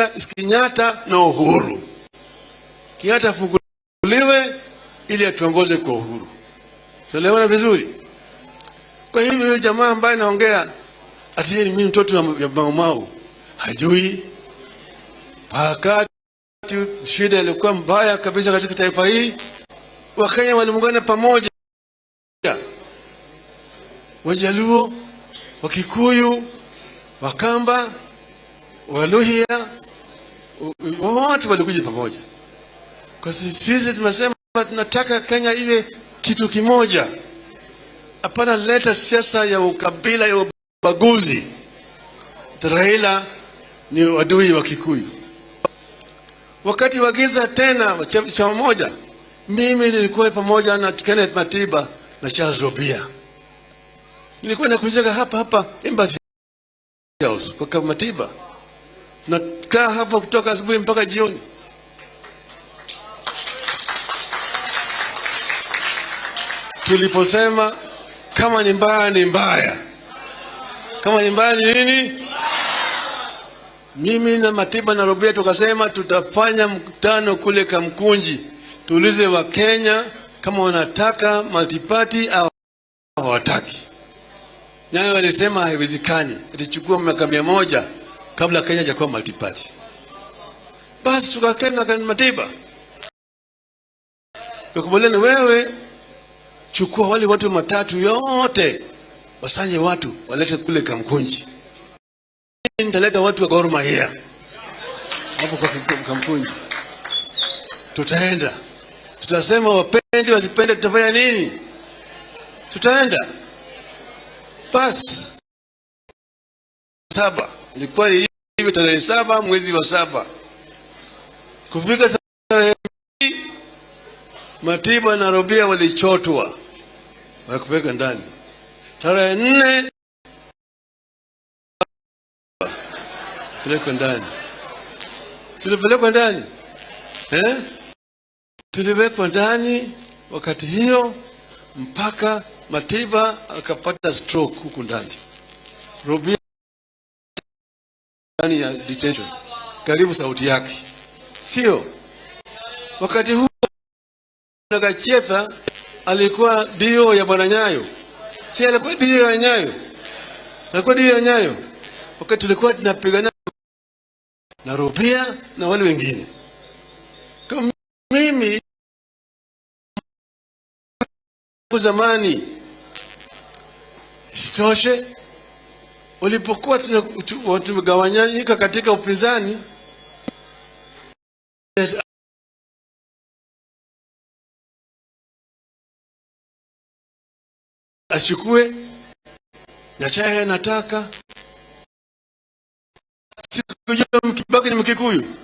Kenyatta na Uhuru. Kenyatta afunguliwe ili atuongoze kwa uhuru. Tuelewana vizuri? Kwa hivyo huyo jamaa ambaye anaongea ati yeye ni mimi mtoto ya Mau Mau hajui. Wakati shida ilikuwa mbaya kabisa katika taifa hii, Wakenya waliungana pamoja, Wajaluo, Wakikuyu, Wakamba, Waluhya, wote walikuja pamoja, kwa sisi tunasema tunataka Kenya iwe kitu kimoja. Hapana leta siasa ya ukabila ya ubaguzi. Raila ni adui wa Kikuyu. Wakati wa giza tena chama moja, mimi nilikuwa pamoja na Kenneth Matiba na Charles Rubia. Nilikuwa nakujaga hapa hapa Embassy House kwa Matiba, tunakaa hapa kutoka asubuhi mpaka jioni. Tuliposema kama ni mbaya ni mbaya, kama ni mbaya ni nini? Mimi na Matiba na Rubia tukasema tutafanya mkutano kule Kamkunji, tuulize Wakenya kama wanataka multiparty au hawataki. Nyayo walisema haiwezekani, itachukua miaka 100 kabla Kenya hajakuwa multiparty. Basi tukakaa na Matiba tukakubaliana, wewe chukua wale watu matatu yote, wasanye watu walete kule Kamkunji, nitaleta watu wa Gor Mahia hapo kwa Kamkunji. Tutaenda tutasema wapende wasipende, tutafanya nini? Tutaenda. Basi 7 ilikuwa ni hivi, tarehe 7 mwezi wa 7, kufika tarehe Matiba na Rubia walichotwa wakupeleka ndani. Tarehe 4 pelekwa ndani. Tulipelekwa ndani. Tuliwekwa ndani wakati hiyo mpaka Matiba akapata stroke huku ndani. Rubia ndani ya detention. Karibu sauti yake. Sio? Wakati huo Gachietha alikuwa dio ya Bwana Nyayo. Si alikuwa dio ya Nyayo? Alikuwa dio ya Nyayo. Wakati tulikuwa tunapigana na Rubia na wale wengine. Kama mimi zamani, isitoshe ulipokuwa tumegawanyika katika upinzani, achukue Nyachae anataka. Sikujua Mkibaki ni Mkikuyu.